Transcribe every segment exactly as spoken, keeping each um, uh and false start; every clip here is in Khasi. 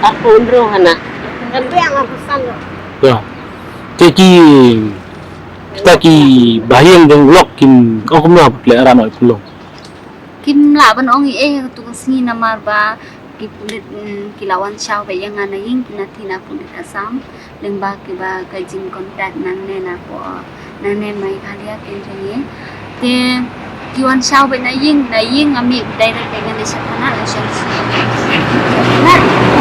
Aku undrong hana. Tapi yang aku sando. Ya. Te ki, kita ki bahaïing jong u lok kin ong kumno pat leh ran oi pulong. Kim lah ban ong ei ei ha katu ka sngi namar ba ki pulit, mm, ki la wan shaw beit ïa nga na ïing, ki na thina pulit Assam. Lyngba kiba ka jingcontact nangne na ko, nangne Meghalaya kein jong ngi. Te ki wan shaw beit na ïing, na ïing nga mih direct beit ngan ïa sha thana, la sha sha thana.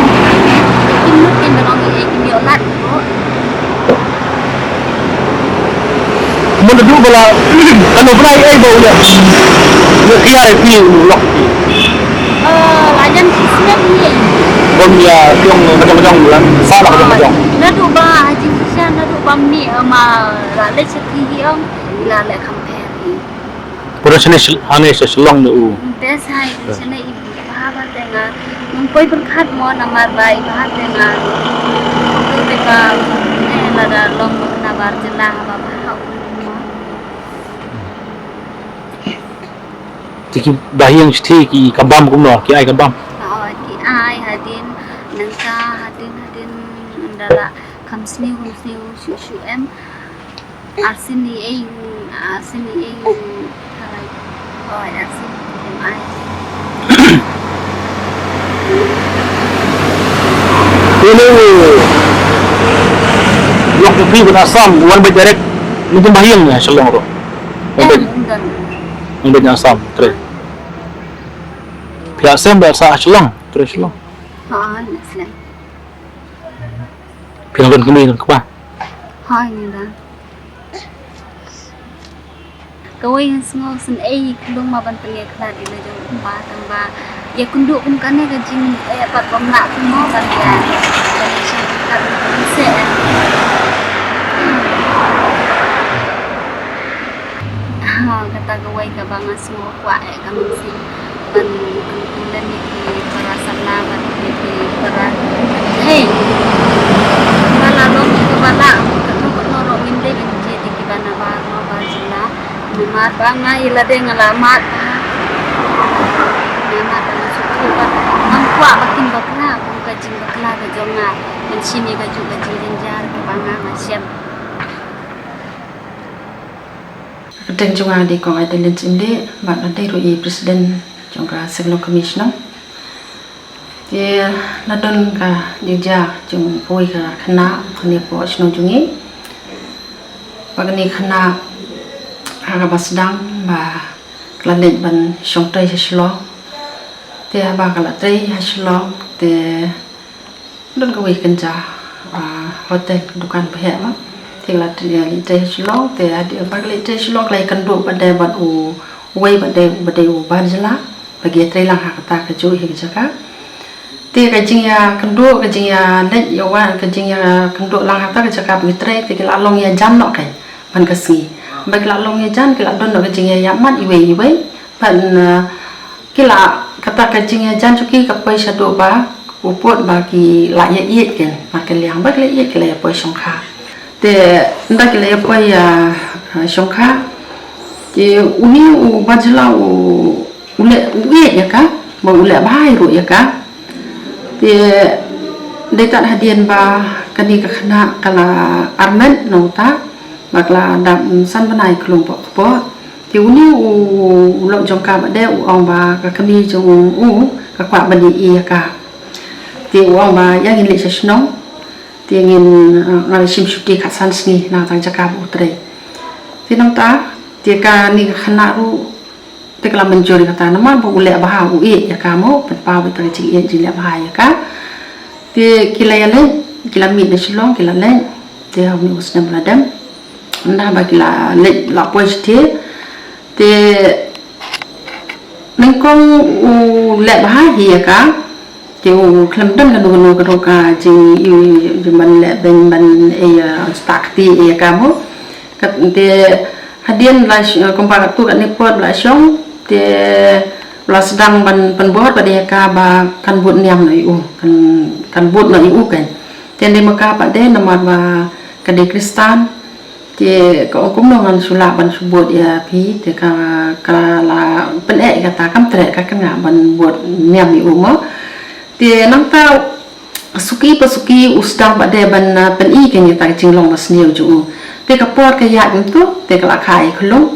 Pynduh bala, kano bala ei ba u ïa, u ïa kiar ïa phi u lok phi. Eh, la jan ki snem ni. Bym ïa tiong majong majong la, sa la majong majong. Naduh ba ha jingshisha naduh ba mih, eh, ma la leit sha ki hi ong, la leh kham pher hi. Pura sene sil-, hane sa Shillong ne u. Bes hai, sene i bha ba te nga. Nang poi pyrkhat mo namar ba i bha te nga. Tu te ba, eh, lada long mo na bar jylla ba bha u mo. Te ki bahaïing shithi ki ka bam kumno, ki ai ka bam. Oh, ki ai hadien, nangta hadien, hadien, ndala kham sniew, kham sniew, shu, shu em. Arsien i ei, arsien i ei, thalai. Oh, arsien i ei. Ini lok phi ban Assam, wan ba direct. Mungkin bahaïing ya Shillong ro. Wan ba, wan ba Assam, tre. Phi Assam ba sa Shillong, tre Shillong. Ha, Assam. Phi nang don kmie nang kpa. Ha, ini dah. Kawei ngan sngew sngewsih ïa ka lung ma ban pynïakhlad ïa la jong u kpa tang ba ïa kynduh kum kane ka jing, eh, pat bym lah kumno ban ïa, ban ïa shah kat se. Ha, kata kawei kaba nga sngew kwah, eh, ka mynsiem. Ban kyntu lem ïa ki para samla bad ïa ki para, hei, ba la long ïa kiba lah, katno katno ruh ngim dei ban jied ïa kiba na bar, na bar jylla. Namar ba nga ïa lade nga la mad bha. Nga mad ba nga shu kyrpad, ngam kwah ba kin bakla kum ka jingbakla ka jong nga. Ngan shim ïa kajuh ka jingjynjar kaba nga nga shem. Ka kyrteng jong nga dei Kong Adelin Chimde, bad nga dei ruh i President jong ka Seng Longkmie Shnong. Te la don ka jingjia jong kawei ka khynnah hangne hapoh shnong jong ngi. Ba kane ka khynnah ha kaba sdang ba ka la leit ban shong trei sha Shillong. Te haba ka la trei ha Shillong te don kawei ka kynja, ah, hotel, dukan ba heh ma. Te ka la trei, leit trei ha Shillong, te hadien ba ka leit trei Shillong ka la ïakynduh bad dei bad u, uwei bad dei, bad dei u bar jylla. Ba ki ïatrei lang ha kata kajuh hi ka jaka. Te ka jingïakynduh, ka jingïaleit ïa wan, ka jingïakynduh lang ha kata ka jaka ba ki trei, te ki la long ïajan noh kein man ka sngi. Ba ki la long ïajan, ki la don noh ka jingïaïamat iwei iwei. Ban, eh, ki la, kata ka jingïajan jong ki ka poi shaduh ba u pud ba ki la ïaieit kein, ba ki liang ba ki la ïaieit ki la ïapoi shongkha. Te ynda ki la ïapoi ïa, eh, shongkha. Te une u bar jylla u, u leh, u ïeit ïa ka, ba u leh bha ruh ïa ka. Te dei tad hadien ba kane ka khynnah ka la armet na uta, ba ka la dap san bnai khlung poh kpoh. Te une u, u lok jong ka ba dei u ong ba ka kmie jong u, u ka kwah ban ïohi ïa ka. Te u ong ba ïa ngin leit sha shnong. Te ngin, eh, nga la shim shuti khatsan sngi na tang jaka ba u trei. Te nangta, te kane ka khynnah ruh, te ka la mynjur ïa kata namar ba u leh bha u ïeit ïa ka mo, pynpaw ïa ka jingïeit jingleh bha ïa ka. Te ki la ïaleit, ki la mih na Shillong, ki la leit. Te ha une u snem ba la dep. Ynda ba ki la leit la poi shatei. Te nyngkong u leh bha hi ïa ka. Te u khlem don kano kano kano ka jing, i, i, i ban leh beiñ ban, eh, ïa, stad kti ïa ka mo. Ka, te hadien la sh-, kumba katu kane por la shong, te la sdang ban pynbor bad ïa ka ba kan bud niam noh ïa u, kan, kan bud noh ïa u kein. Te ynda ma ka pat de namar ba ka dei Khristan, te ka ong kumno ngan shu lah ban shu bud ïa phi, te ka, ka la pyneh ïa kata kam treh ka kynga ban bud niam ïa u mo. Te nangta suki pa suki u sdang bad de ban, ah, pyni kein ïa kata ka jinglong ba sniew jong u. Te ka por ka ïaid kumto, te ka la kha ïa ka lung.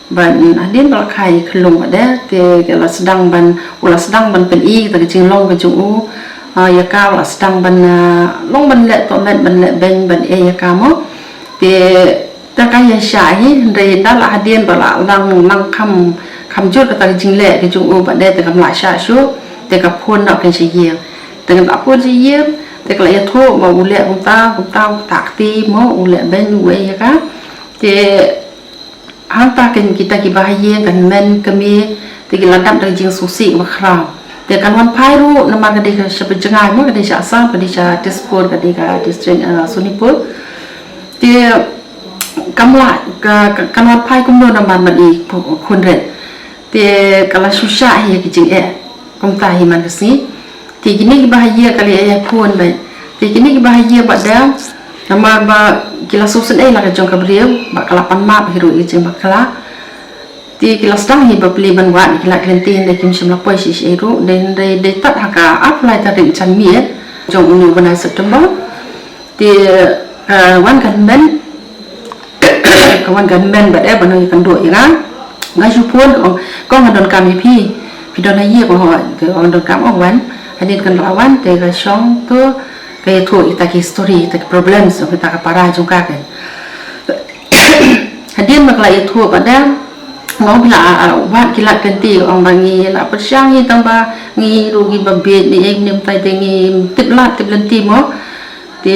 Ban, mm, hadien ba la kha ïa ka lung bad de, te ka la sdang ban, u la sdang ban pyni ïa kata ka jinglong ka jong u. Ah, ïa ka u la sdang ban, ah, long ban leh tohmet, ban leh beiñ, ban ïa, ïa ka mo. Te, te ka ïa shah hi, hynrei ynda la hadien ba la dang nang kham, kham jur kata ka jingleh ka jong u bad de te kam lah shah shuh, te ka phone noh kein sha ïing. Te ngan la phone sha ïing, te ka la ïathuh ba u leh kumta, kumta, u ktah kti mo, u leh beiñ uwei ïa ka. Te Hangta kan kita ki bahaïing kan men kmie, te ki la dap da ka jingsngewsih ba khraw. Te kan wan phai ruh namar ka dei ka sha ba jngai mo, ka dei sha Assam, ka dei sha Dispur, ka dei ka district, ah, Sonipur. Te kam lah ka, ka, kan wan phai kumno namar mat i khun rit. Te ka la shu shah hi ki jingeh. Kumta hi man ka sngi. Te kine ki bahaïing ka la ïa phone bad. Te kine ki bahaïing bad dang namar ba ki la sngewsynei la ka jong ka briew, ba ka la pan map hi ruh ïa ka jingbakla. Te ki la sdang hi ba plie ban wad, ki la kren te hynrei kim shym la poi shisha ruh, dei hynrei dei tat ha ka arphew lai tarik janmiet jong une u bnai September. Te, eh, wan ka hynmen, ka wan ka hynmen bad eh ban ïa kynduh ïa nga. Nga shu phone ka ong, ka ong nga donkam ïa phi. Phi don ha ïing? Ka ong hooid. Te ka ong donkam, ong wan. Hadien kan la wan te ka shong to ka ïathuh ïa kita ki story, ïa kita ki problems jong kita ka para jong ka kan. Hadien ba ka la ïathuh bad dang nga ong phi la, ah, ah, wad ki lad ka lynti, ka ong ba ngi la pyrshang hi tang ba ngi ruh ngi ba bieit ne ïa ngi mynta te ngim tip lad tip lynti mo. Te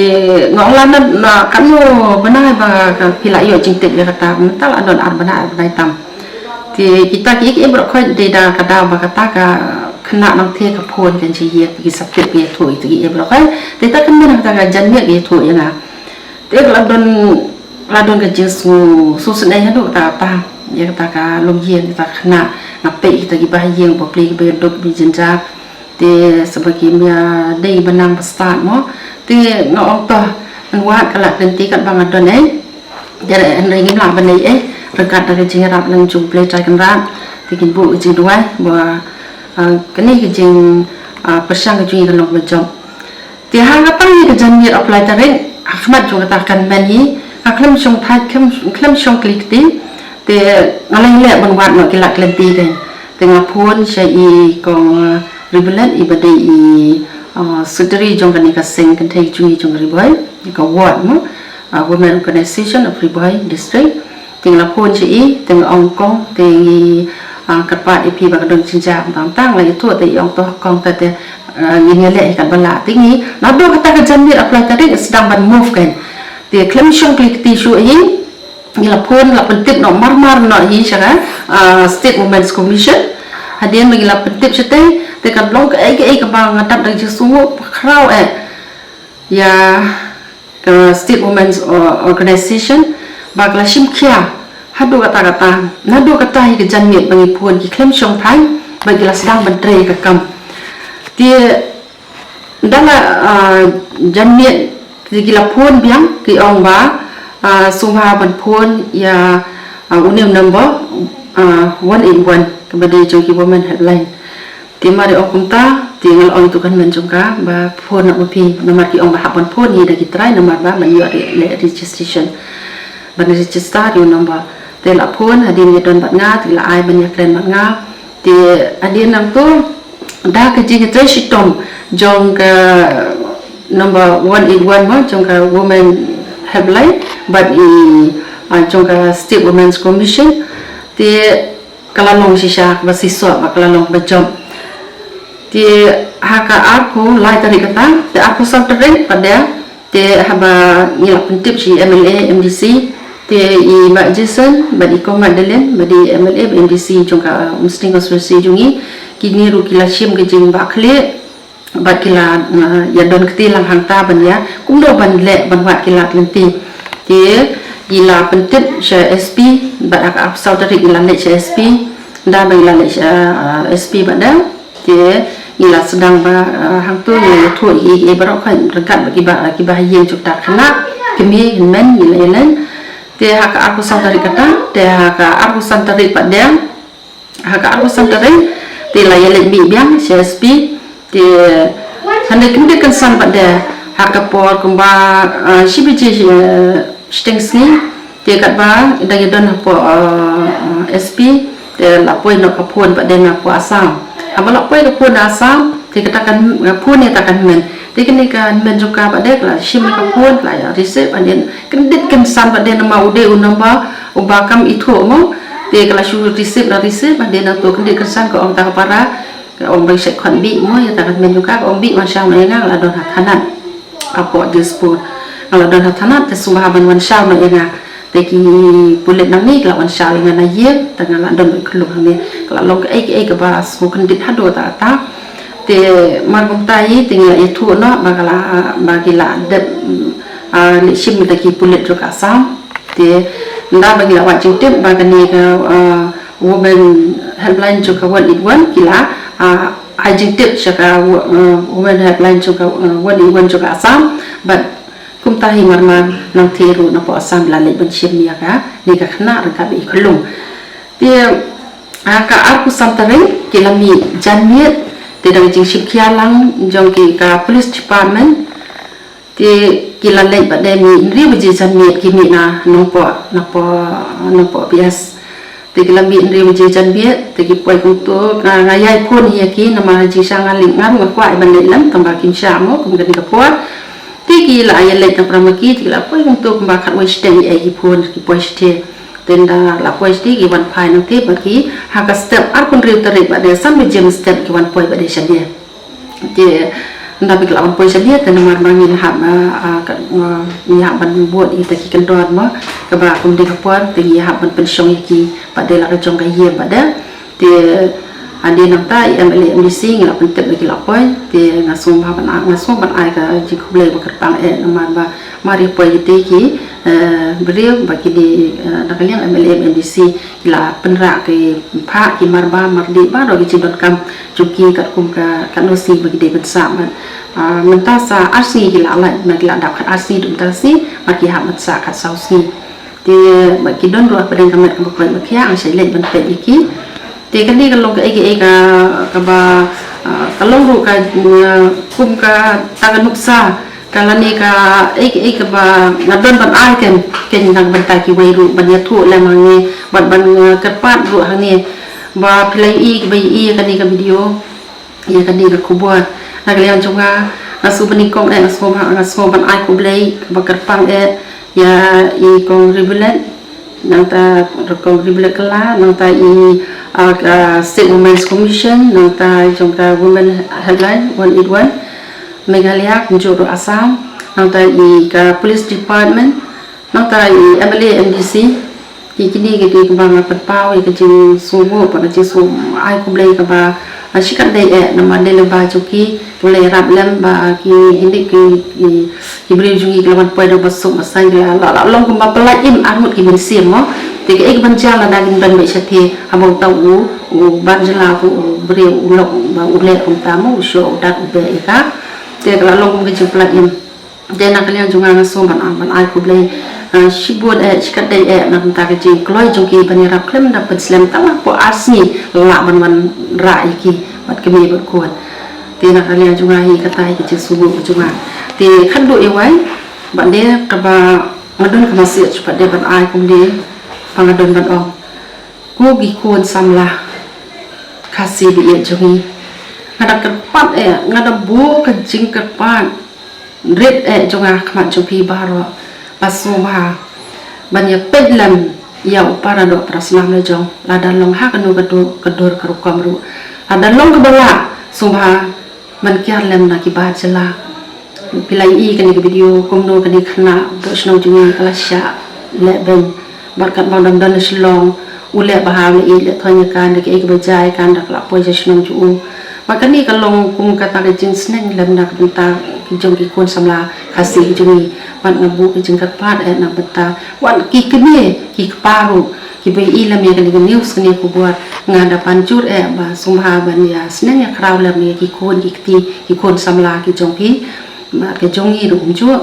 nga ong lano, na katno bnai ba ka phi la ïoh jingtip ïa kata, mynta la don ar bnai ar bnai tam. Te kita ki ïeit baroh khoit dei da ka daw ba kata ka khynnah nangtei ka phone kan shu ïa ki sa tip ïathuh ïa ki ïeit baroh khoit. Te ta kan mynta kata ka janmiet ïathuh ïa nga. Te la don, la don ka jingsngew sngewsynei haduh kata kata ïa kata ka longïing kata ka khynnah. Nga peit kita ki bahaïing ba plie ki ba ïaduk ba jynjar. Te sa ba kim ïa dei ba nang ba stad mo. Te nga ong to, ngan wad ka lad ka lynti katba nga don ei. Te hynrei ngim lah ban leh ei ryngkat da ka jingïarap lang jong U Blei Trai Kynrad. Te kin buh ka jingduwai ba, ah, kane ka jing, ah, pyrshang ka jong ngi kan long kaba jop. Te ha kata hi ka janmiet arphew lai tarik, ha khmat jong kata kan men hi, nga khlem shong thait, khlem, khlem shong kli kti. Te nga la leh ban wad noh ki lad ki lynti kan. Te nga phone sha i kong, uh, Ribulet, i ba dei i, uh, secretary jong kane ka seng kynthei jong ngi jong Ri Bhoi, i ka ward mo, uh, Women Organization of Ri Bhoi District. Te nga la phone sha i, te nga ong kong, te ngi, ah, kyrpad ïa phi ba ka don jingjia tang tang, la ïathuh te i ong to kong te te, ah, ngin ïa leh hi katba lah. Te ngi naduh kata ka janmiet arphew lai tarik sdang ban move kan. Te khlem shong kli kti shuh hi, ngi la phone la pyntip noh mar mar noh hi sha ka, ah, State Women's Commission. Hadien ba ngi la pyntip shatei, te kan long kaei kaei kaba nga dap da jingsngew khraw eh. Ïa ka State Women's O-, Organization, ba ka la shim khia haduh kata kata, naduh kata hi ka janmiet ba ngi phone ki khlem shong thait, ba ki la sdang ban trei ka kam. Te da la, ah, janmiet te ki la phone biang ki ong ba, ah, sngewbha ban phone ïa, ah, une u number, ah, one eight one, kaba dei jong ki Women Helpline. Te mar i ong kumta, te nga la ong ïa uto u kynmen jong ka ba phone noh ma phi, namar ki ong ba hap ban phone hi da ki trai namar ba ban ïoh re-, re-, registration. Ban register ïa u number. Te la phone hadien ïa don bad nga, te la ai ban ïa kren bad nga. Te hadien nangto da ka jingïatrei shitom jong ka number one eight one mo, jong ka Women Helpline bad i, ah, jong ka State Women's Commission. Te ka la long shisha kaba shisha, ba ka la long kaba jop. Te ha ka arphew lai tarik kata, te arphew saw tarik pat de, te haba ngi la pyntip sha i M L A, M D C, te i Bah Jason bad i Kong Magdalene bad i M L A bad M D C jong ka Umsning constituency jong ngi, kine ruh ki la shim ka jingbakla bad ki la, uh, ïa don kti lang hangta ban ïa kumno ban leh ban wad ki lad lynti. Te ki la pyntip sha S P bad ha ka arphew saw tarik ki la leit sha S P, da ba ki la leit sha, uh, S P bad da te ki la sdang ba, uh, hangto ngi la ïathuh ïa ki baroh khoit ryngkat bad ki ba, ki bahaïing jong kata ka khynnah, kmie, hynmen, ngi la ïa leit. Te ha ka arphew saw tarik kata, te ha ka arphew san tarik pat de, ha ka arphew san tarik te la ïa leit mih biang sha S P. Te hynrei kyndit kynsan pat de ha ka por kumba, ah, shi baje, eh, shiteng sngi, te katba dang ïa don hapoh, ah, S P, te la poi noh ka phone pat de na hapoh Assam. Haba la poi ka phone na Assam, te kata ka phone ïa kata ka hynmen. Te kane ka hynmen jong ka pat de ka la shim ïa ka phone, ka la ïa receive, hadien kyndit kynsan pat de namar u dei u number uba kam ithuh mo. Te ka la shu receive, la receive, hadien nangto kyndit kynsan ka ong ta ka para, ka ong ba ngi shait khot bih mo ïa kata ka hynmen jong ka, ka ong bih wan shaw noh ïa nga, nga la don ha thanat. Hapoh Dispur nga la don ha thanat, te sngewbha ban wan shaw noh ïa nga. Te ki pulit nangne ki la wan shah ïa nga na ïing, te nga la don bad i khyllung hangne. Ka la long kaei kaei kaba sngewkyndit haduh katta katta. Te mar kumta hi te ngi la ïathuh noh ba ka la, ba ki la dep, mm, ah, leit shim da ki pulit jong ka Assam. Te ynda ba ngi la wad jingtip ba kane ka, ah, women helpline jong ka one eight one ki la, ah, ai jingtip sha ka wo-, ah, women helpline jong ka, ah, one eight one jong ka Assam. Bad kumta hi marmar nangtei ruh napoh Assam la leit ban shim ïa kane ka khynnah ryngkat bad i khyllung. Te, ah, ka arphew san tarik ki la mih janmiet, te da ka jingshim khia lang jong ki ka police department. Te ki la leit bad de mih hynriew baje janmiet ki mih na Nongpoh, Nongpoh, Nongpoh P S. Te ki la mih hynriew baje janmiet, te ki poi kumto, nga, nga ïai phone hi ïa ki, namar ha jingshisha nga leit, nga ruh nga kwah ban leit lem, tangba kim shah mo, kum kane ka por. Te ki la ïa leit na para ma ki, te ki la poi kumto, kumba khatwei shiteng ïa ki phone, ki poi shiteng. Te ynda la poi shiteng, ki wan phai nangtei bad ki, ha ka step arphew hynriew tarik bad de san baje mynstep ki wan poi bad de shane. Te ynda ba ki la wan poi shane, te namar ba ngin hap, ah, ah, ka, ah, ngi hap ban bud ïa kita ki kyndon mo, kaba kum dei ka por te ngi hap ban pynshong ïa ki bad de la ka jong ka ïing bad de. Te hadien nangta i M L A M D C ngi la pyntip ba ki la poi, te nga sngewbha ban, nga sngewbha ban ai ka jingkhublei ba kyrpang eh namar ba mar ïa poi kita ki, eh, briew ba kine, eh, na ka liang M L A M D C ki la pynrah ki phah ki mar ba mar dih baroh ki jingdonkam jong ki katkum ka, katno sngi ba ki dei ban sah bad, ah, mynta sa ar sngi ki la lait, ma ki la dap khat ar sngi, mynta sngi mar ki hap ban sah khat saw sngi. Te ba ki don ruh hapdeng ka met kaba koit ba khiah, nga shait leit ban peit ïa ki. Te kane ka long kaei kaei ka, kaba, ah, ka long ruh ka, ah, kum kata ka nuksa ka lane kaei kaei kaba nga don ban ai ken, ken na ka bynta kiwei ruh ban ïathuh lem hangne bad ban, ah, kyrpad ruh hangne ba phi la ïohi kiba ïohi ïa kane ka video, ïa kane ka khubor. Na ka liang jong nga, nga shu banyngkong eh, nga sngewbha, nga sngew ban ai khublei kaba kyrpang eh ïa i Kong Rivulet, nangta Kong Rivulet Kylla, nangta i, ah, ka State Women's Commission, nangta jong ka Women Helpline one eight one Meghalaya, kumjuh ruh Assam, nangta i ka Police Department, nangta i M L A M D C, ki kine ki dei kaba nga pynpaw ïa ka jingsngewnguh bad ka jingsngew ai khublei kaba, ah, shikatdei eh namar dei lyngba jong ki, ki la ïarap lem ba ki, kine ki, ki, ki briew jong ngi ki la wan poi da ba suk ba saiñ, ki la, la, la long kumba pyllait im arngut ki mynsiem mo. Te kaei kaban jia lada kin don beit shathie, haba uta u, u bar jylla, u briew u lok ba u leh kumta mo, u shoh u dat u beh ïa ka. Te ka la long kum ka jingpyllait im. Te na ka liang jong nga nga sngew ban, ban ai khublei, ah, shibun eh, shikatdei eh na ka bynta ka jingkloi jong ki ban ïarap khlem da pynslem, tang hapoh ar sngi la lah ban wanrah ïa ki bad kmie bad khun. Te na ka liang jong nga hi kata hi ka jingsngewnguh jong nga. Te khatduh ïa wei, bad de kaba nga don ka message bad de ban ai kumne, ba nga don ban ong. Ko ki khun samla Khasi ba ïeit jong ngi, nga da kyrpad eh, nga da buh ka jingkyrpad rit eh jong nga ha khmat jong phi baroh, ba sngewbha ban ïa peit lem ïa u para doh para snam la jong, lada long ha kano ka dur, ka dur ka rukom ruh, lada long kaba lah, sngewbha ban kiar lem na ki bar jylla. Phi la ïohi kane ka video kumno kane ka khynnah doh shnong jong ngi ka la shah leh beiñ. Bad katba u dang don na Shillong, u leh bha, u leh ïeit leh thoiñ ïa ka, da kiei kiba jia ïa ka, da ka la poi sha shnong jong u. Bad kane ka long kum kata ka jingsneng lem na ka bynta ki jong ki khun samla Khasi ki jong ngi. Bad nga buh ka jingkyrpad eh na ka bynta wat ki kmie ki kpa ruh kiba ïohi lem ïa kane ka news, kane ka khubor, nga da pan jur eh ba sngewbha ban ïa sneng ïa khraw lem ïa ki khun ki kti, ki khun samla ki jong phi, bad ki jong ngi ruh kumjuh,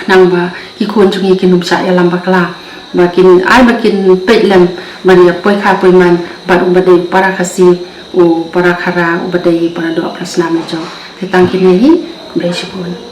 khnang ba ki khun jong ngi kin ym shah ïalam bakla, ba kin ai ba kin peit lem ban ïa poi kha poi man bad u ba dei para Khasi, u para Khara, u ba dei para doh para snam la jong. Te tang kine hi, khublei shibun.